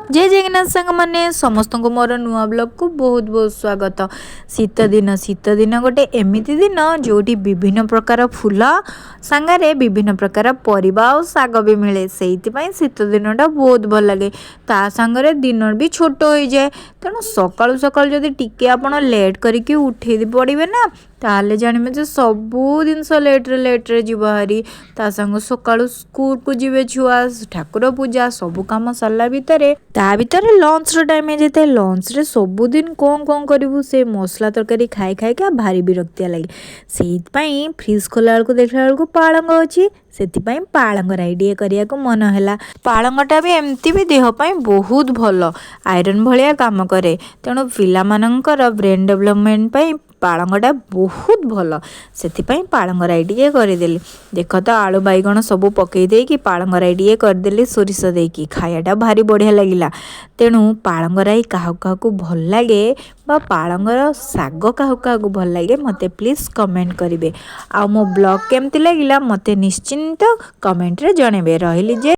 ଜୟ ଜଗନ୍ନାଥ ସାଙ୍ଗମାନେ, ସମସ୍ତଙ୍କୁ ମୋର ନୂଆ ବ୍ଲଗ୍କୁ ବହୁତ ବହୁତ ସ୍ୱାଗତ। ଶୀତ ଦିନ, ଶୀତ ଦିନ ଗୋଟେ ଏମିତି ଦିନ ଯେଉଁଠି ବିଭିନ୍ନ ପ୍ରକାର ଫୁଲ ସାଙ୍ଗରେ ବିଭିନ୍ନ ପ୍ରକାର ପରିବା ଆଉ ଶାଗ ବି ମିଳେ। ସେଇଥିପାଇଁ ଶୀତ ଦିନଟା ବହୁତ ଭଲ ଲାଗେ। ତା ସାଙ୍ଗରେ ଦିନ ବି ଛୋଟ ହୋଇଯାଏ। ତେଣୁ ସକାଳୁ ସକାଳୁ ଯଦି ଟିକେ ଆପଣ ଲେଟ୍ କରିକି ଉଠେଇ ପଡ଼ିବେ ନା, ତାହେଲେ ଜାଣିବେ ଯେ ସବୁ ଜିନିଷ ଲେଟ୍ରେ ଲେଟ୍ରେ ଯିବ ହାରି। ତା ସାଙ୍ଗ ସକାଳୁ ସ୍କୁଲକୁ ଯିବେ ଛୁଆ, ଠାକୁର ପୂଜା ସବୁ କାମ ସରିଲା ଭିତରେ, ତା ଭିତରେ ଲଞ୍ଚର ଟାଇମ୍ ହେଇଯାଇଥାଏ। ଲଞ୍ଚରେ ସବୁଦିନ କ'ଣ କ'ଣ କରିବୁ, ସେ ମସଲା ତରକାରୀ ଖାଇ ଖାଇକା ଭାରି ବିରକ୍ତିଆ ଲାଗେ। ସେଇଥିପାଇଁ ଫ୍ରିଜ୍ ଖୋଲା ବେଳକୁ ଦେଖିଲା ବେଳକୁ ପାଳଙ୍ଗ ଅଛି। ସେଥିପାଇଁ ପାଳଙ୍ଗ ରାଇ ଟିକେ କରିବାକୁ ମନ ହେଲା। ପାଳଙ୍ଗଟା ବି ଏମିତି ବି ଦେହ ପାଇଁ ବହୁତ ଭଲ, ଆଇରନ୍ ଭଳିଆ କାମ କରେ। ତେଣୁ ପିଲାମାନଙ୍କର ବ୍ରେନ୍ ଡେଭଲପମେଣ୍ଟ ପାଇଁ ପାଳଙ୍ଗଟା ବହୁତ ଭଲ। ସେଥିପାଇଁ ପାଳଙ୍ଗ ରାଇ ଟିକେ କରିଦେଲି। ଦେଖ ତ, ଆଳୁ ବାଇଗଣ ସବୁ ପକେଇ ଦେଇକି ପାଳଙ୍ଗ ରାଇ ଟିକେ କରିଦେଲି ସୋରିଷ ଦେଇକି। ଖାଇବାଟା ଭାରି ବଢ଼ିଆ ଲାଗିଲା। ତେଣୁ ପାଳଙ୍ଗ ରାଇ କାହାକୁ କାହାକୁ ଭଲ ଲାଗେ ବା ପାଳଙ୍ଗର ଶାଗ କାହାକୁ କାହାକୁ ଭଲ ଲାଗେ, ମୋତେ ପ୍ଲିଜ୍ କମେଣ୍ଟ କରିବେ। ଆଉ ମୋ ବ୍ଲଗ୍ କେମିତି ଲାଗିଲା, ମୋତେ ନିଶ୍ଚିନ୍ତ କମେଣ୍ଟରେ ଜଣାଇବେ। ରହିଲି ଯେ।